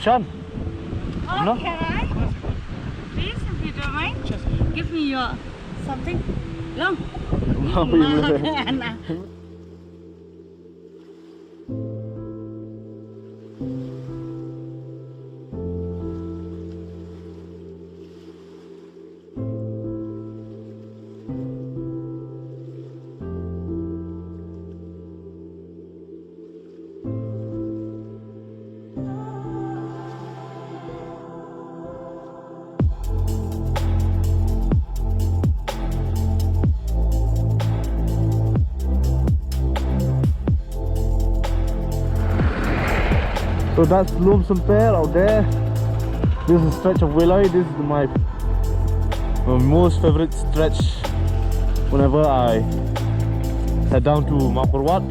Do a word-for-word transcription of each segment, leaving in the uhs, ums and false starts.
Chan. No? Okay. Please, if you don't mind, give me your something. Long. So that's Lum Sempel out there. This is stretch of Welai. This is my, my most favorite stretch whenever I head down to Mawkyrwat.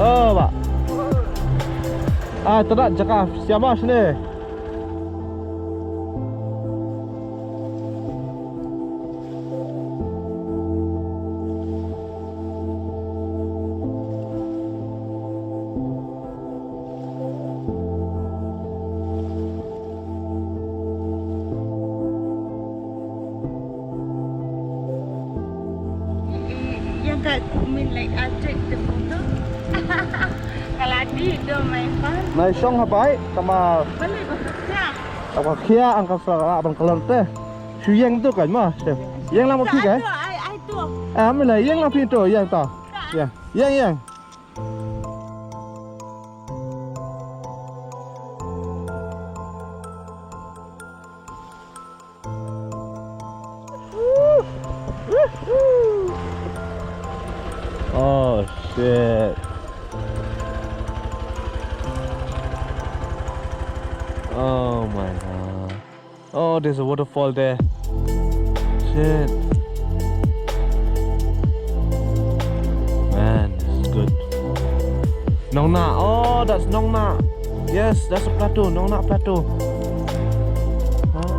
Oh, ba. Ah, tara jaka siama sini. Yang kat min like I take the photo. Kalau di do main pan. Nai shong habai kama. Balik bakatnya. Apa kia angkat sa ban kelar teh. Shu yang tu kan ma. Yang lama pi kan? Ai ai tu. Ah, mila yang lama pi tu yang ta. Yang, yang, yang. Oh shit. Oh my god. Oh, there's a waterfall there. Shit. Man, this is good. Nongna. Oh, that's Nongna. Yes, that's a plateau. Nongna Plateau. Huh?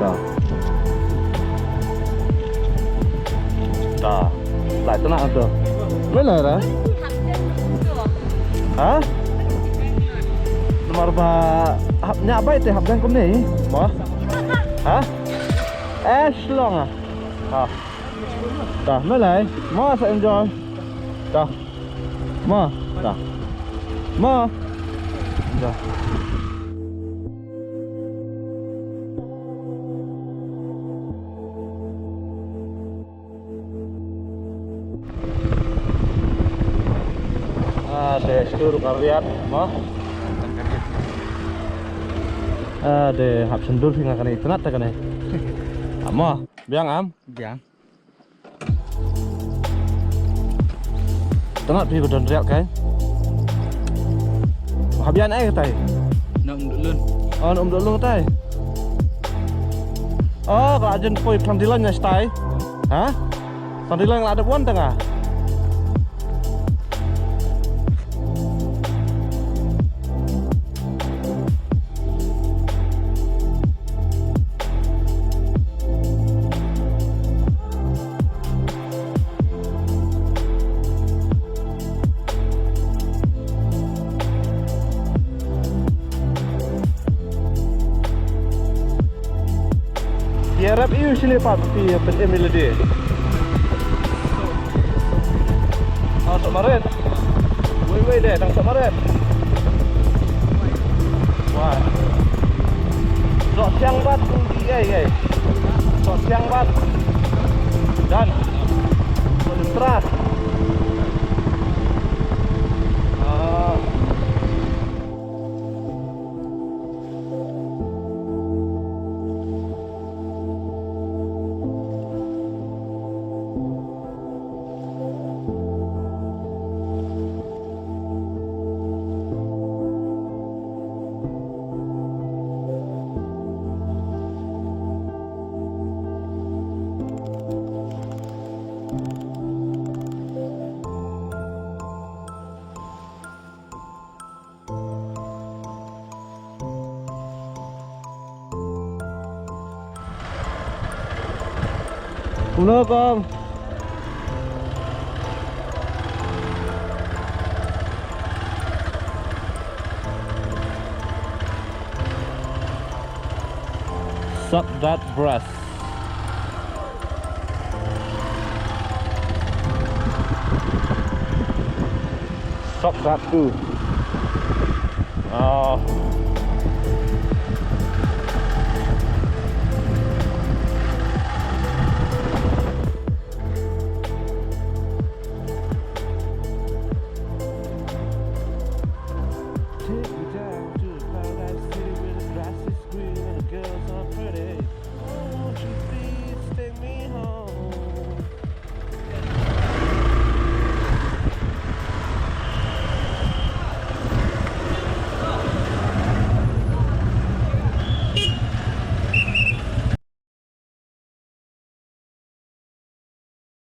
Ta. Ta. Lai tana tu. Mela ra. Ha? Namar ba hap nya bai te hap dang kumne. Mo? Ha? Eh, Shillong ah. Ha. Ta, mela. Mo sa enjoy. Ta. Mo, ta. Mo. Ta. Ah, de stur kariat, mo. Ah, de hap sendur singa kane, itynnat ta kane. Mo, biang am? Biang. Tang phi ba don riat kai. Hap ïa ai katai. Na um dulun. Oh, na um dulun katai. Oh, ka la jen poi plang dilan nya stai. Ha? Plang dilan la dep wan tanga. Ïarap ïa u shane pat phi pyn-im ïa lade. Maret. Wei wei de, tang sa maret. Wah. Sok siang bat, ei ei. Sok siang bat. Dan. Kontra. Ah. Kumno kong? Suck that breath. Suck that too. Oh.